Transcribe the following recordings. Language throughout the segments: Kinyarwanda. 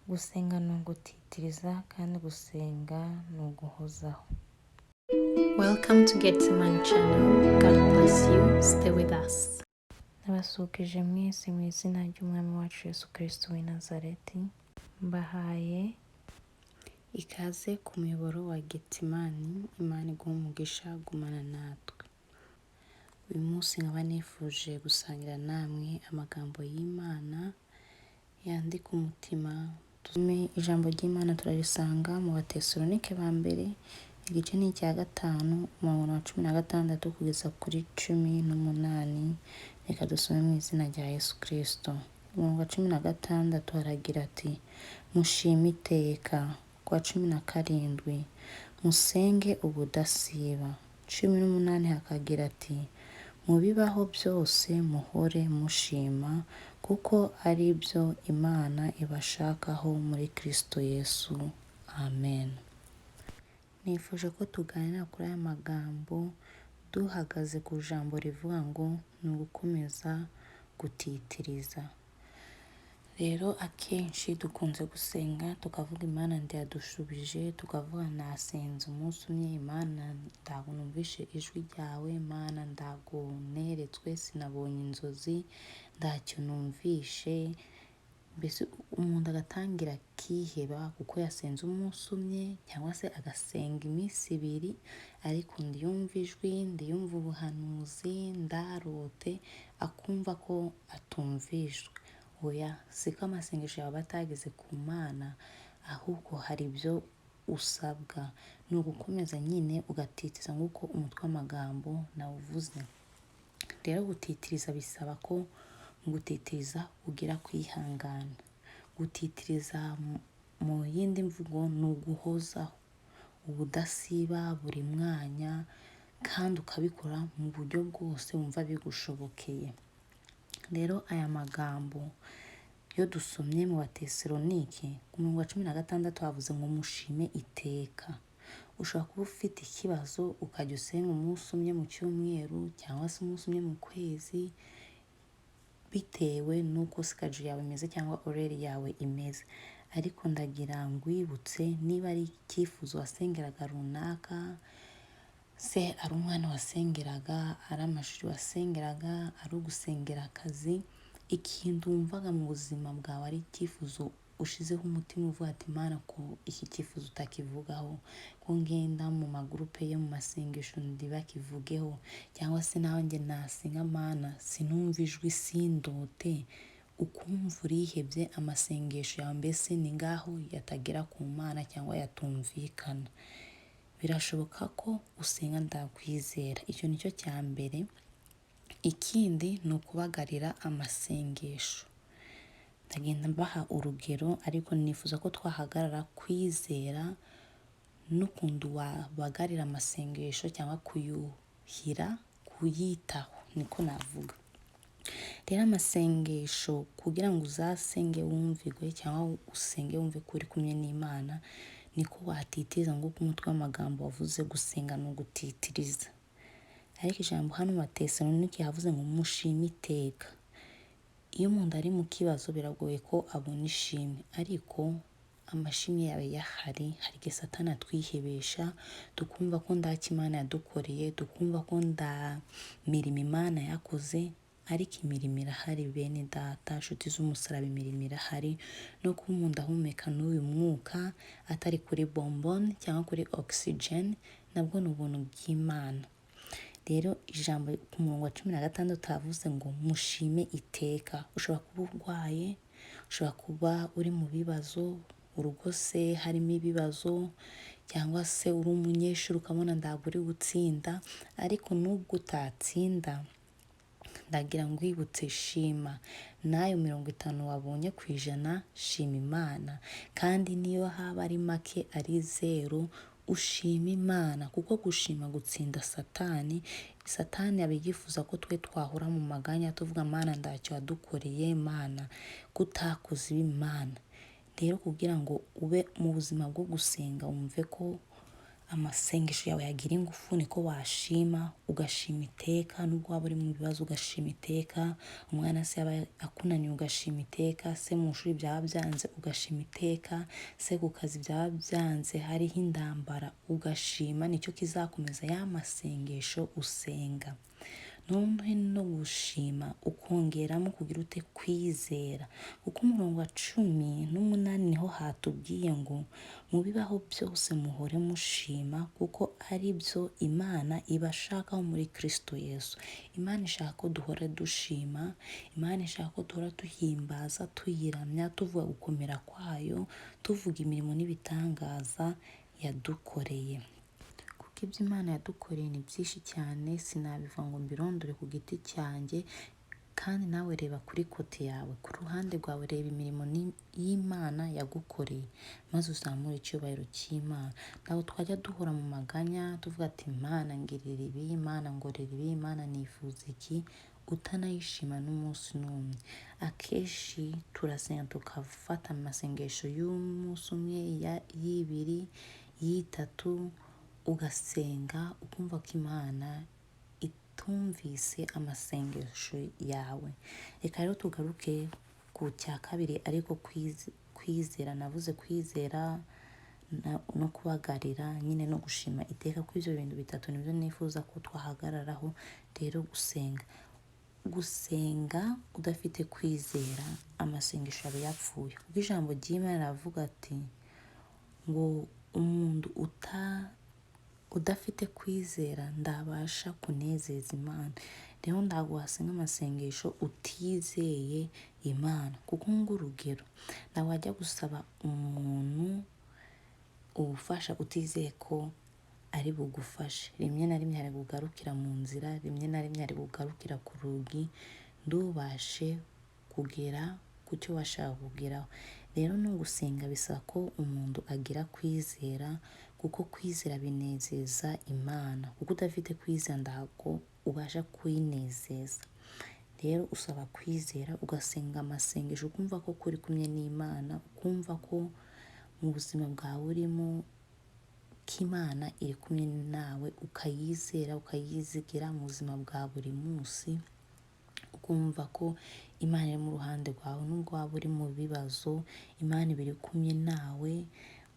Gusenga ni ugutitiriza kandi gusenga ni uguhozaho. Welcome to Getsemane Channel. God bless you. Stay with us. Nabasuhuje mwese mu izina ry'Umwami wacu Yesu Kristo w'i Nazareti, mbahaye ikaze ku muyoboro wa Getsimani. Imana iguha umugisha, gumana natwe. Uyu munsi nkaba nifuje gusangira namwe amagambo y'Imana yandika umutima. Tusome ijambo ry'Imana, turarisanga mu Batesalonike ba mbere, igice ni icya 5, umurongo wa 16 kugeza kuri 18. Reka dusome mu izina rya Yesu Kristo. Umurongo wa 16 haragira ati: "Mushime iteka." Ku wa 17: "Musenge ubudasiba." 18 hakagira ati: "Mu bibaho byose muhore mushima, kuko ari byo Imana ibashakaho muri Kristo Yesu. Amen." Nifuje ko tuganira kuri aya magambo duhagaze ku ijambo rivuga ngo ni ugukomeza gutitiriza. Rero akenshi dukunze gusenga tukavuga Imana ntiyadushubije, tukavuga nasenze umunsi umwe, Imana ntabwo numvishe ijwi ryawe, Imana ntabwo neretswe, sinabonye inzozi, ntacyo numvishe. Mbese umuntu agatangira akiheba kuko yasenze umunsi umwe cyangwa se agasenga iminsi 2, ariko ndiyumva ijwi, ndiyumva ubuhanuzi, ndarote, akumva ko atumvishwe. Oya, siko amasengesho yawe aba atageze ku Mana, ahubwo hari ibyo usabwa. Ni ugukomeza nyine ugatitiriza nk'uko umutwe w'amagambo nawuvuze. Rero gutitiriza bisaba ko mu gutitiriza ugira kwihangana. Gutitiriza mu yindi mvugo ni uguhozaho ubudasiba buri mwanya, kandi ukabikora mu buryo bwose wumva bigushobokeye. Rero aya magambo iyo dusomye mu Batesalonike ku murongo wa 16 havuze ngo mushime iteka. Ushobora kuba ufite ikibazo ukajya usenga umunsi umwe mu cyumweru cyangwa se umunsi umwe mu kwezi, bitewe n'uko schedule yawe imeze cyangwa horaire yawe imeze. Ariko ndagira ngwibutse, niba ari icyifuzo wasengeraga runaka, se ari umwana wasengeraga, ari amashuri wasengeraga, ari ugusengera akazi, ikintu wumvaga mu buzima bwawe ari icyifuzo ushizeho umutima, uvuga ati: "Imana, ko iki cyifuzo utakivugaho, ko ngenda mu ma groupe yo mu masengesho ntibakivugeho, cyangwa se nanjye nasenga Mana sinumve ijwi, sindote," ukumva urihebye, amasengesho yawe mbese ni ngaho yatagera ku Mana cyangwa yatumvikana. Birashoboka ko usenga, ndakwizera. Icyo ni cyo cya mbere. Ikindi ni ukubagarira amasengesho. Ndagenda mbaha urugero, ariko nifuza ko twahagarara kwizera n'ukuntu wabagarira amasengesho cyangwa kuyuhira, kuyitaho, niko navuga. Rero amasengesho, kugira ngo uzasenge wumvigwe cyangwa usenge wumve ko uri kumwe n'Imana, niko watitiriza nk'uko umutwe w'amagambo wavuze: gusenga ni ugutitiriza. Ariko ijambo hano mu Batesalonike yavuze ngo mushime iteka. Iyo umuntu ari mu kibazo biragoye ko abona ishimwe, ariko amashimwe yawe yahari. Hari igihe Satani atwihebesha, tukumva ko ndacyo Imana yadukoreye, tukumva ko nda mirimo Imana yakoze, ariko imirimo irahari. Bene data, nshuti z'umusaraba, imirimo irahari. No kuba umuntu ahumeka n'uyu mwuka atari kuri bombone cyangwa kuri oxygen, nabwo ni ubuntu bw'Imana. Rero ijambo ku murongo wa 16 havuze ngo mushime iteka. Ushobora kuba urwaye, ushobora kuba uri mu bibazo, urugo se harimo ibibazo, cyangwa se uri umunyeshuri ukabona ntabwo uri gutsinda, ariko nubwo utatsinda, ndagira ngo wibutse: shima n'ayo 50 wabonye ku ijana, shima Imana. Kandi niyo haba ari make, ari 0, ushima Imana, kuko gushima gutsinda Satani. Satani aba yifuza ko twe twahora mu maganya tuvuga: "Mana, ntacyo wadukoreye, Mana, kutakoze ibi, Mana." Rero kugira ngo ube mu buzima bwo gusenga wumve ko Amasengesho yawe yagira ingufu, niko washima, ugashima iteka. Nubwo waba uri mu bibazo, ugashima iteka. Umwana se yaba akunaniye, ugashima iteka. Se mu ishuri byaba byanze, ugashima iteka. Se ku kazi byaba byanze, hariho indambara, ugashima. Nicyo kizakomeza ya masengesho usenga. Noneho no gushima ukongeramo kugira ute? Kwizera. Kuko umurongo wa 18 niho hatubwiye ngo: "Mu bibaho byose muhore mushima, kuko ari byo Imana ibashakaho muri Kristo Yesu." Imana ishaka ko duhora dushima. Imana ishaka ko duhora duhimbaza, tuyiramya, tuvuga gukomera kwayo, tuvuga imirimo n'ibitangaza yadukoreye, kuko ibyo Imana yadukoreye ni byinshi cyane, sinabivuga ngo mbirondore ku giti cyanjye. Kandi nawe reba kuri côté yawe, ku ruhande rwawe, reba imirimo y'Imana yagukoreye, maze uzamure icyubahiro cy'Imana. Ntabwo twajya duhora mu maganya tuvuga ati: "Imana ngirira ibi, Imana ngorera ibi, Imana nifuza iki," utanayishima n'umunsi n'umwe. Akenshi turasenga, tukafata amasengesho y'umunsi umwe, y'ibiri, y'itatu, ugasenga ukumva ko Imana itumvise amasengesho yawe. Reka rero tugaruke ku cya kabiri, ariko kwizera. Navuze kwizera no kubagarira nyine no gushima iteka, ko ibyo bintu bitatu nibyo nifuza ko twahagararaho. Rero gusenga udafite kwizera, amasengesho yawe yapfuye, kuko ijambo ry'Imana riravuga ati ngo umuntu udafite kwizera ndabasha kunezeza Imana. Rero ntabwo wasenga amasengesho utizeye Imana, kuko ng'urugero, ntabwo wajya gusaba umuntu ubufasha utizeye ko ari bugufashe. Rimwe na rimwe hari bugarukira mu nzira, rimwe na rimwe hari bugarukira ku rugi, ndubashe kugera ku cyo washaka kugeraho. Rero no gusenga bisaba ko umuntu agira kwizera, kuko kwizera binezeza Imana, kuko udafite kwizera ntabwo ubasha kuyinezeza. Rero usaba kwizera, ugasenga amasengesho ukumva ko uri kumwe n'Imana, ukumva ko mu buzima bwawe urimo ko Imana iri kumwe nawe, ukayizera, ukayizigira mu buzima bwa buri munsi, ukumva ko Imana iri mu ruhande rwawe. Nubwo waba uri mu bibazo, Imana iba iri kumwe nawe,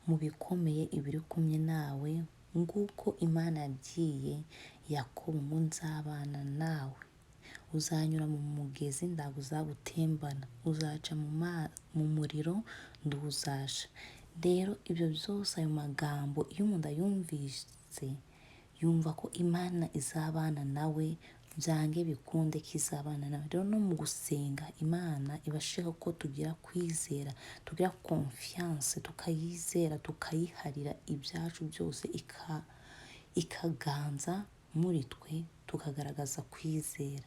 mu bikomeye iba iri kumwe nawe. Nguko Imana yabwiye Yakobo ngo: "Nzabana nawe, uzanyura mu mugezi ntabwo uzagutembana, uzaca mu muriro ntuzasha." Rero ibyo byose, ayo magambo, iyo umuntu ayumvise yumva ko Imana izabana nawe, byange bikunde ko izabana nawe. Rero no mu gusenga, Imana iba ishaka ko tugira kwizera, tugira confiance, tukayizera, tukayiharira ibyacu byose, ikaganza muri twe, tukagaragaza kwizera.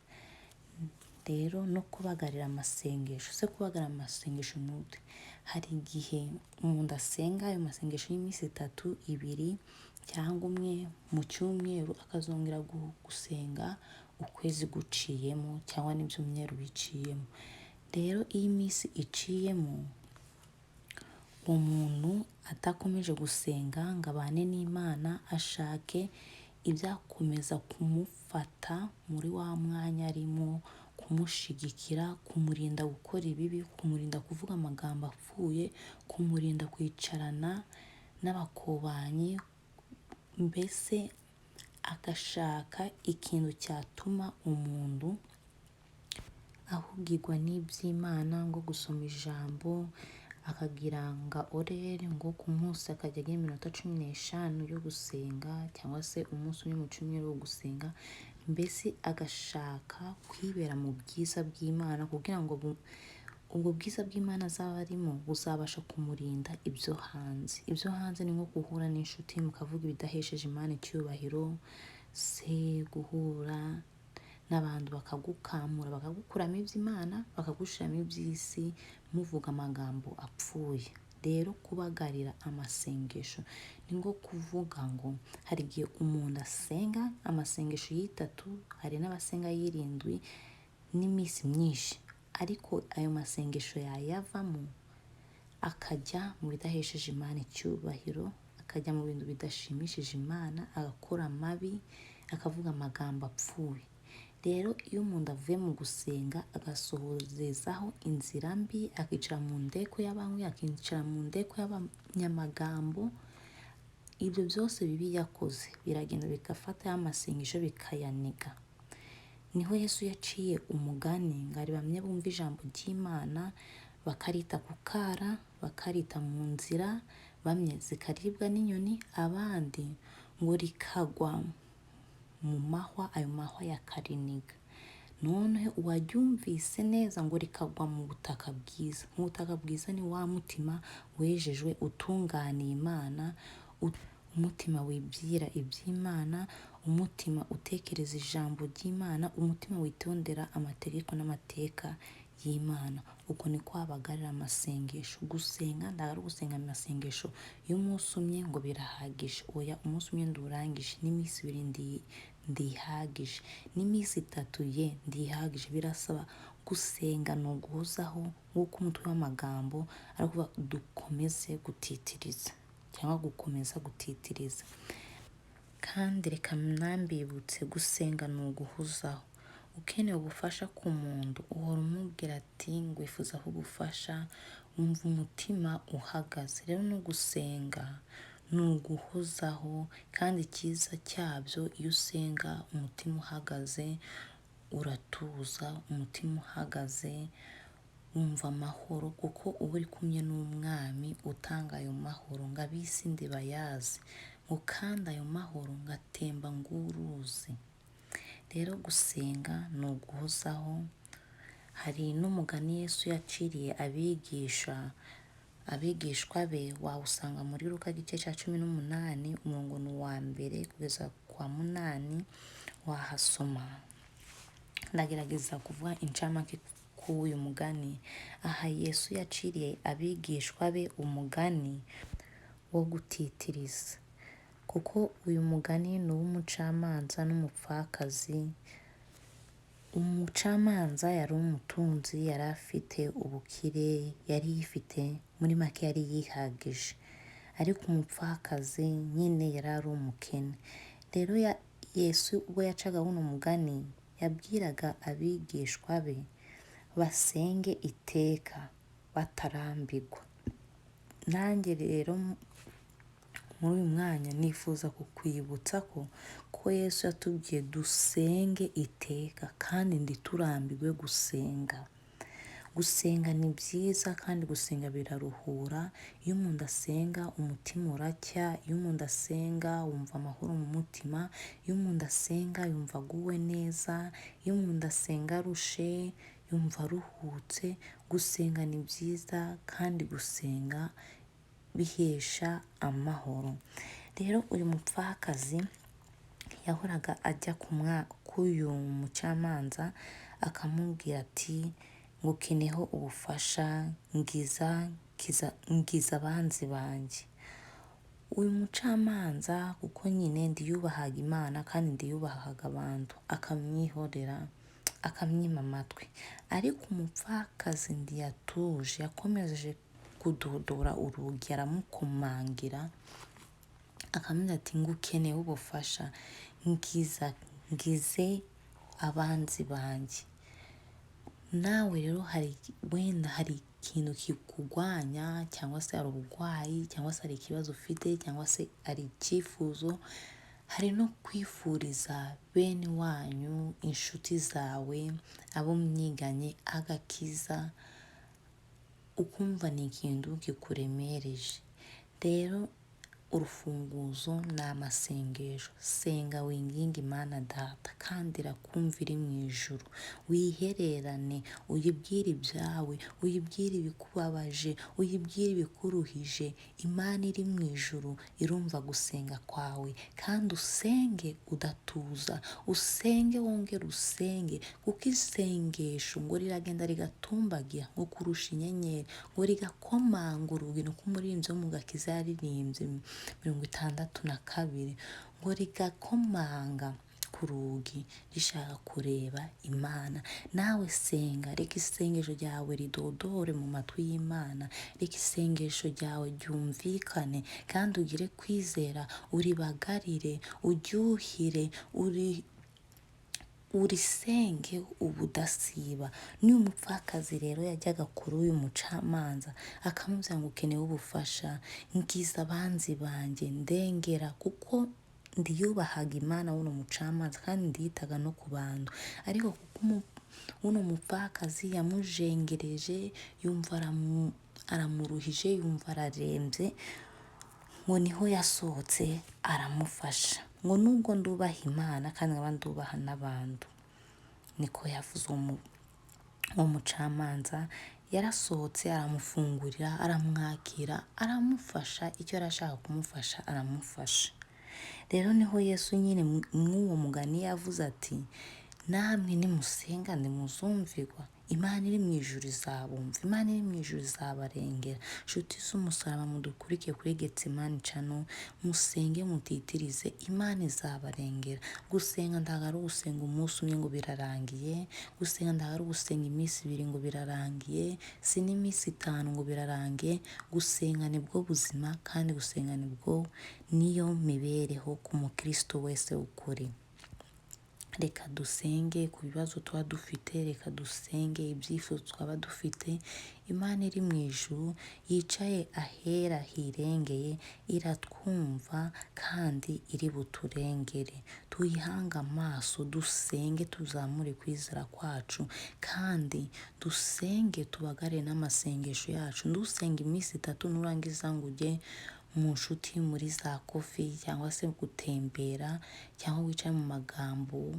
Rero no kubagarira amasengesho, se kubagarira amasengesho ni ute? Hari igihe umuntu asenga ayo masengesho y'iminsi 3, 2 cyangwa umwe mu cyumweru, akazongera gusenga ukwezi guciyemo cyangwa n'ibyumweru biciyemo. Rero iyo iminsi iciyemo, umuntu atakomeje gusenga ngo abane n'Imana, ashake ibyakomeza kumufata muri wa mwanya arimo, kumushigikira, kumurinda gukora ibibi, kumurinda kuvuga amagambo apfuye, kumurinda kwicarana n'abakobanyi, mbese agashaka ikintu cyatuma umuntu ahugirwa n'iby'Imana, ngo gusoma ijambo, akagira nga horaire, ngo ku munsi akajya agira iminota 15 yo gusenga, cyangwa se umunsi umwe mu cyumweru wo gusenga, mbese agashaka kwibera mu bwiza bw'Imana, kugira ngo ubwo bwiza bw'Imana azaba arimo buzabasha kumurinda ibyo hanze. Ibyo hanze ni nko guhura n'inshuti mukavuga ibidahesheje Imana icyubahiro, se guhura n'abantu bakagukamura, bakagukuramo iby'Imana, bakagushiramo iby'isi, muvuga amagambo apfuye. Rero kubagarira amasengesho ni nko kuvuga ngo hari igihe umuntu asenga amasengesho y'itatu, hari n'abasenga y'irindwi n'iminsi myinshi, ariko ayo masengesho yayavamo akajya mu bidahesheje Imana icyubahiro. akajya mu bintu bidashimishije Imana, agakora amabi, akavuga amagambo apfuye. Rero iyo umuntu avuye mu gusenga agasohorezaho inzira mbi, akicara mu ndeko y'abanywi, akicara mu ndeko y'abanyamagambo, ibyo byose bibi yakoze biragenda bigafata ya masengesho bikayaniga. Niho Yesu yaciye umugani ngo ari bamwe bumva ijambo ry'Imana bakarita ku kara, bakarita mu nzira, bamwe zikaribwa n'inyoni, abandi ngo rikagwa mu mahwa, ayo mahwa yakariniga. Noneho uwaryumvise neza ngo rikagwa mu butaka bwiza. Mu butaka bwiza ni wa mutima wejejwe, utunganiye Imana, umutima wibwira iby'Imana, umutima utekereza ijambo ry'Imana, umutima witondera amategeko n'amateka y'Imana. Uko niko wabagarira amasengesho. Gusenga ntabwo ari ugusenga amasengesho y'umunsi umwe ngo birahagije. Oya, umunsi umwe nduwurangije, n'iminsi ibiri ndihagije, n'iminsi itatu ye ndihagije. Birasaba gusenga ni uguhozaho, nk'uko umutwe w'amagambo ari ukuvuga dukomeze gutitiriza cyangwa gukomeza gutitiriza. Kandi reka nambibutse, gusenga ni uguhozaho. Ukeneye ubufasha ku muntu uhora umubwira ati ngwifuzaho ubufasha, wumva umutima uhagaze. Rero no gusenga ni uguhozaho, kandi icyiza cyabyo iyo usenga umutima uhagaze uratuza, umutima uhagaze wumva amahoro, kuko uba uri kumwe n'umwami utanga ayo mahoro, ngo ab'isi ntibayazi, ngo kandi ayo mahoro ngo atemba ng'uruzi. Rero gusenga ni uguhozaho. Hari n'umugani Yesu yaciriye abigishwa be, wawusanga muri Luka igice cya 18, umurongo ni uwa mbere kugeza ku wa 8, wahasoma. Ndagerageza kuvuga incamake k'uyu mugani. Aha Yesu yaciriye abigishwa be umugani wo gutitiriza, kuko uyu mugani ni uw'umucamanza n'umupfakazi. Umucamanza yari umutunzi, yari afite ubukire, yari yifite, muri make yari yihagije, ariko umupfakazi nyine yari ari umukene. Rero Yesu ubwo yacaga buno mugani yabwiraga abigishwa be basenge iteka batarambirwa. Nanjye rero muri uyu mwanya nifuza kukwibutsa ko Yesu yatubwiye dusenge iteka kandi ntiturambirwe gusenga. Gusenga ni byiza kandi gusenga biraruhura. Iyo umuntu asenga umutima uracya, iyo umuntu asenga wumva amahoro mu mutima, iyo umuntu asenga yumva aguwe neza, iyo umuntu asenga arushe yumva aruhutse. Gusenga ni byiza kandi gusenga bihesha amahoro. Rero uyu mupfakazi yahoraga ajya k'uyu mucamanza akamubwira ati ngukeneho ubufasha, ngiza abanzi banjye. Uyu mucamanza kuko nyine ndiyubahaga Imana kandi ndiyubahaga abantu, akamwihorera, akamwima amatwi. Ariko umupfakazi ntiyatuje, yakomeje kudodora urugi, aramukomangira, akamubwira ati ngukeneyeho ubufasha, ngize abanzi banjye. Nawe rero wenda hari ikintu kikugwanya, cyangwa se hari uburwayi, cyangwa se hari ikibazo ufite, cyangwa se hari icyifuzo, hari no kwifuriza bene wanyu, inshuti zawe, abo mwiganye agakiza, ukumva ni ikintu kikuremereje. Rero urufunguzo ni amasengesho. Senga winginge Imana Data kandi irakumva iri mu ijuru. Wihererane, uyibwire ibyawe, uyibwire ibikubabaje, uyibwire ibikuruhije. Imana iri mu ijuru irumva gusenga kwawe, kandi usenge udatuza, usenge wongere usenge, kuko isengesho ngo riragenda rigatumbagira ngo kurusha inyenyeri, ngo rigakomanga urugi, niko umuririmbyi wo mu gakiza yaririmbye 62, ngo rigakomanga ku rugi rishaka kureba Imana. Nawe senga, reka isengesho ryawe ridodore mu matwi y'Imana, reka isengesho ryawe ryumvikane, kandi ugire kwizera, uribagarire, uryuhire, urisenge ubudasiba. N'uyu mupfakazi rero yajyaga kuri uyu mucamanza akamubwira ngo ukeneye ubufasha, ngize abanzi banjye, ndengera, kuko ndiyubahaga Imana wuno mucamanza kandi ndiyitaga no ku bantu, ariko kuko uno mupfakazi yamujengereje, yumva aramuruhije, yumva ararembye, ngo niho yasohotse aramufasha. Ngo nubwo ndubaha Imana kandi nkaba ndubaha n'abantu, niko yavuze. Uwo mucamanza yarasohotse aramufungurira, aramwakira, aramufasha icyo yari ashaka kumufasha, aramufasha. Rero niho Yesu nyine mw'uwo mugani yavuze ati namwe nimusenga ntimuzumvirwa, Imana iri mu ijuru izabumva, Imana iri mu ijuru izabarengera. Nshuti z'umusaraba mudukurikiye kuri Getsemani Channel, musenge mutitirize, Imana izabarengera. Gusenga ntabwo ari ugusenga umunsi umwe ngo birarangiye, gusenga ntabwo ari ugusenga iminsi 2 ngo birarangiye, si n'iminsi 5 ngo birarangiye. Gusenga nibwo buzima, kandi gusenga nibwo niyo mibereho ku mukristo wese ukuri. Reka dusenge ku bibazo tuba dufite, reka dusenge ibyifuzo twaba dufite. Imana iri mu ijuru yicaye ahera hirengeye iratwumva kandi iri buturengere. Tuyihange amaso, dusenge, tuzamure kwizera kwacu, kandi dusenge tubagare n'amasengesho yacu. Ndusenga iminsi 3 nurangiza ngo ujye mu nshuti, muri za kofi, cyangwa se gutembera, cyangwa wicare mu magambo,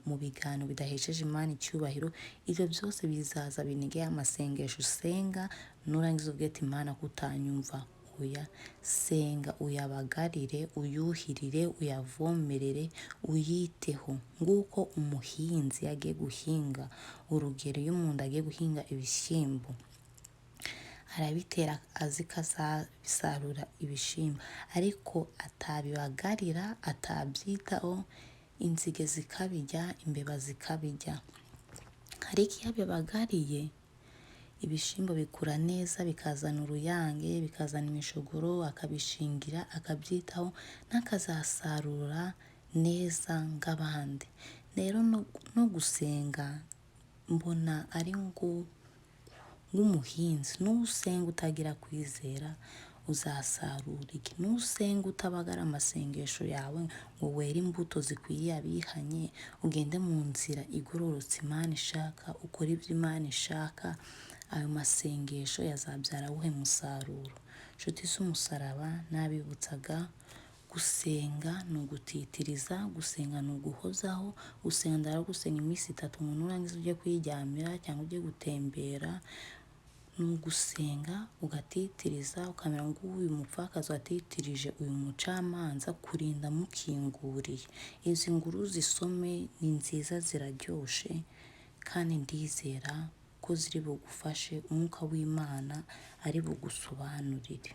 mu biganiro bidahesheje Imana icyubahiro. Ibyo byose bizaza binige amasengesho usenga, nurangiza uvuge ati Imana kutanyumva. Oya, senga uyabagarire, uyuhirire, uyavomerere, uyiteho. Nguko umuhinzi yagiye guhinga, urugero iyo umuntu agiye guhinga ibishyimbo, arabitera azi ko azabisarura ibishyimbo, ariko atabibagarira, atabyitaho, inzige zikabirya, imbeba zikabirya. Ariko iyo abibagariye, ibishyimbo bikura neza, bikazana uruyange, bikazana imishogoro, akabishingira, akabyitaho, n'akazasarura neza nk'abandi. Rero no gusenga mbona ari nk'umuhinzi. Nusenga utagira kwizera uzasarura iki? Nusenga utabagara amasengesho yawe ngo were imbuto zikwiriye abihanye, ugende mu nzira igororotse Imana ishaka, ukore ibyo Imana ishaka, ayo masengesho yazabyara awuhe musaruro? Nshuti z'umusaraba, nabibutsaga gusenga ni ugutitiriza, gusenga ni uguhozaho, gusenga ndara gusenga iminsi 3 ngo nurangiza ujye kuyiryamira cyangwa ujye gutembera. Ni ugusenga ugatitiriza, ukamera nk'uyu mupfakazi watitirije uyu mucamanza kurinda mukinguriye. Izi nkuru zisome ni nziza, ziraryoshe, kandi ndizera ko ziri bugufashe, umwuka w'Imana ari bugusobanurire.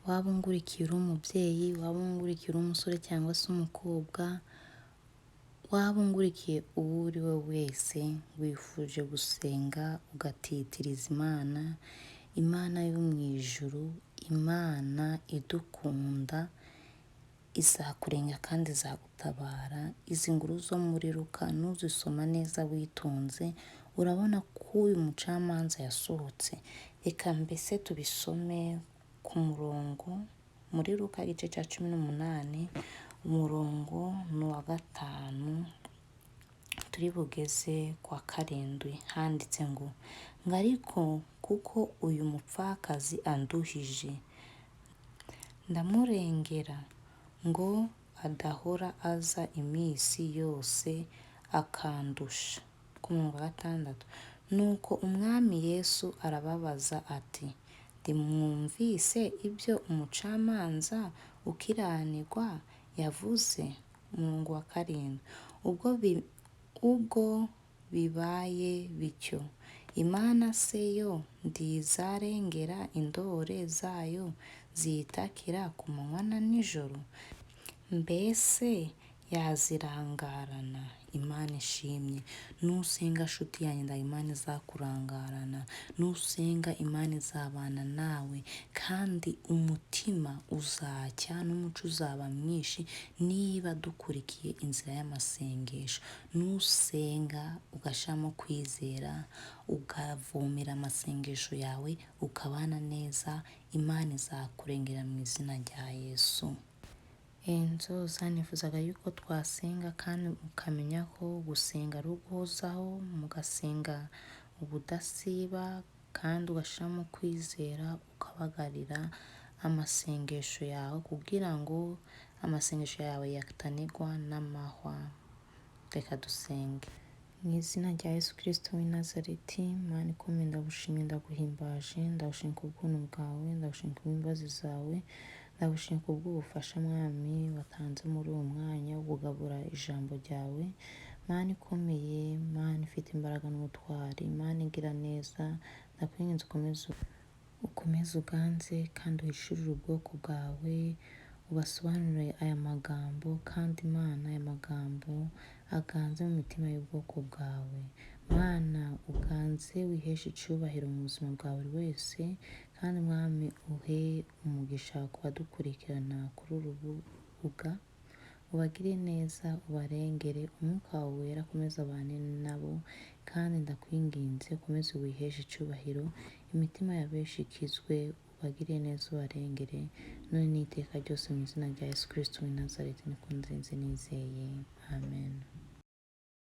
Waba ungurikiye uri umubyeyi, waba ungurikiye uri umusore cyangwa se umukobwa, waba ungurikiye uwo uri we wese, wifuje gusenga ugatitiriza Imana, Imana yo mu ijuru, Imana idukunda, izakurenga kandi izagutabara. Izi nkuru zo muri Luka nuzisoma neza witonze, urabona ko uyu mucamanza yasohotse. Reka mbese tubisome ku murongo muri Luka igice cya 18, umurongo ni uwa 5 turi bugeze kwa 7, handitse ngo ariko kuko uyu mupfakazi anduhije, ndamurengera ngo adahora aza iminsi yose akandusha. Ku murongo wa 6, nuko umwami Yesu arababaza ati ntimwumvise ibyo umucamanza ukiranirwa yavuze? Umurongo wa 7, ubwo bibaye bityo, Imana se yo ntizarengera indore zayo ziyitakira ku manywa na nijoro? Mbese Yazirangarana. Imana ishimye. Nusenga shuti yanjye, ndaga Imana izakurangarana. Nusenga, Imana izabana nawe, kandi umutima uzacya n'umuco uzaba mwinshi niba dukurikiye inzira y'amasengesho. Nusenga ugashyiramo kwizera, ukavomera amasengesho yawe, ukabana neza, Imana izakurengera mu izina rya Yesu. Nzoza nifuzaga yuko twasenga, kandi mukamenya ko gusenga ari uguhozaho, mugasenga ubudasiba, kandi ugashyiramo kwizera, ukabagarira amasengesho yawe kugira ngo amasengesho yawe yatanigwa n'amahwa. Reka dusenge. Mu izina rya Yesu Kirisito w'i Nazareti, Mana ikomeye, ndagushimye, ndaguhimbaje, ndagushimye ku bw'ubuntu bwawe, ndagushimye ku bw'imbabazi zawe, ndagushimye ku bw'ubufasha, Mwami, watanze muri uwo mwanya wo kugabura ijambo ryawe. Mana ikomeye, Mana ifite imbaraga n'ubutwari, Mana igira neza, ndakwinginze ukomeze uganze kandi uhishurire ubwoko bwawe, ubasobanurire aya magambo, kandi Imana, aya magambo aganze mu mitima y'ubwoko bwawe. Mana, uganze, wiheshe icyubahiro mu buzima bwa buri wese, kandi Mwami, uhe umugisha ku badukurikirana kuri uru rubuga, ubagire neza, ubarengere, Umwuka wawe Wera akomeze abane nabo, kandi ndakwinginze ukomeze wiheshe icyubahiro, imitima ya benshi ikizwe, ubagire neza, ubarengere, none n'iteka ryose, mu izina rya Yesu Kirisito w'i Nazareti niko nzenze nizeye, amen.